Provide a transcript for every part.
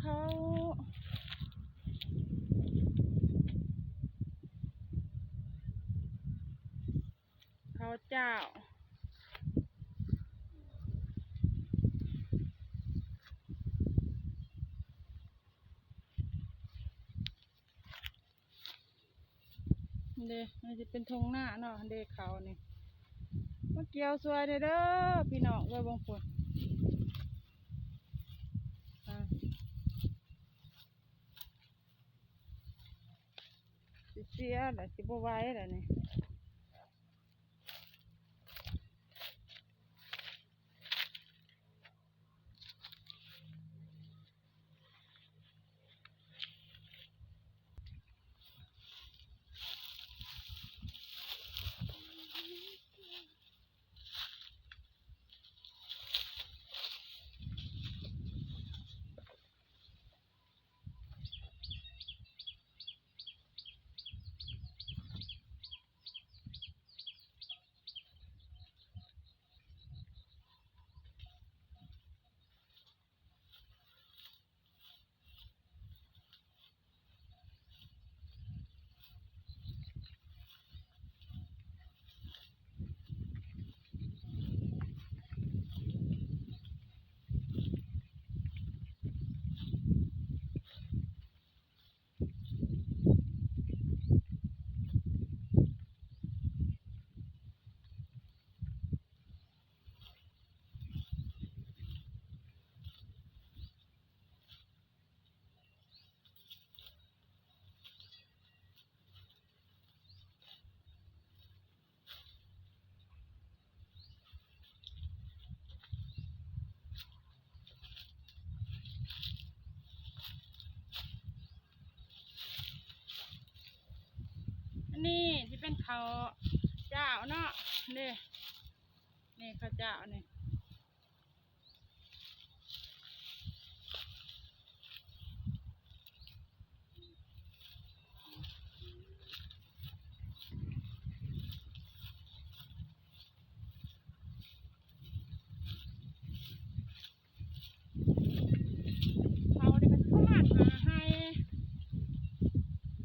ເຂົ້າ ເຂົ້າຈ້າວ ເດ້ ມັນຊິເປັນທົ່ງນາເນາະ ເດ້ ເຂົ້ານີ້ ມາກ່ຽວຊ່ວຍແດ່ເດີພີ່ນ້ອງເອີຍ ເບິ່ງພຸ້ນ ອ່າ ຊິເສຍລະ ຊິບໍ່ໄຫວລະນີ້. ອັນນີ້ຊິເປັນເຂົ້າຈ້າວເນາະ ນີ້ ນີ້ເຂົ້າຈ້າວນີ້. ເຂົານີ້ເພິ່ນປະມານຫ້າໄຮ່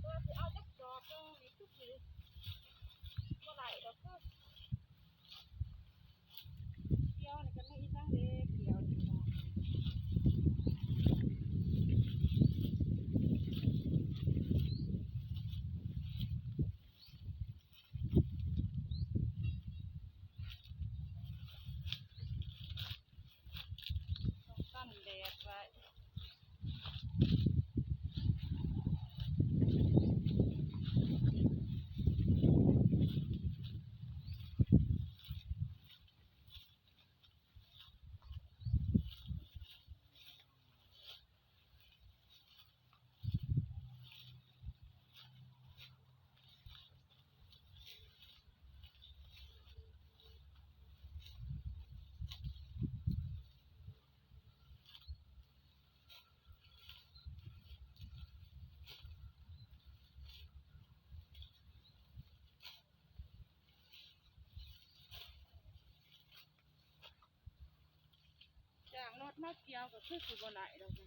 ເພິ່ນຊິເອົາຈັກດອກໜຶ່ງນີ້ ຄືຊິບໍ່ໄດ້ດອກ ຄື ກ່ຽວນີ້ກໍມີອີ່ຫຍັງເດ້ ກ່ຽວນີ້ເນາະ ຕ້ອງກັນແດດໄວ້. ຈ້າງລົດມາກ່ຽວກໍຄືຊິບໍ່ໄດ້ດອກ.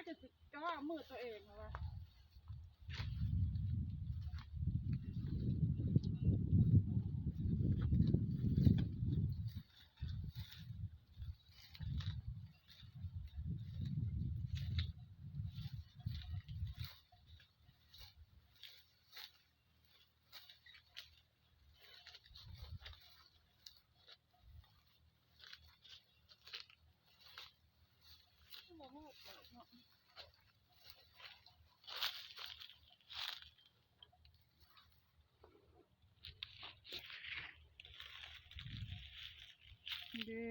ຈະຊິຈ້ອມືຕົວເອງວ່າ ເດ້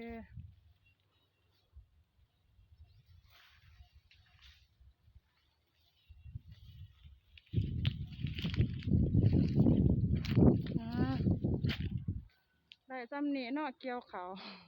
ອ່າ ໄດ້ຊ່ຳນີ້ເນາະ ກ່ຽວເຂົ້າ.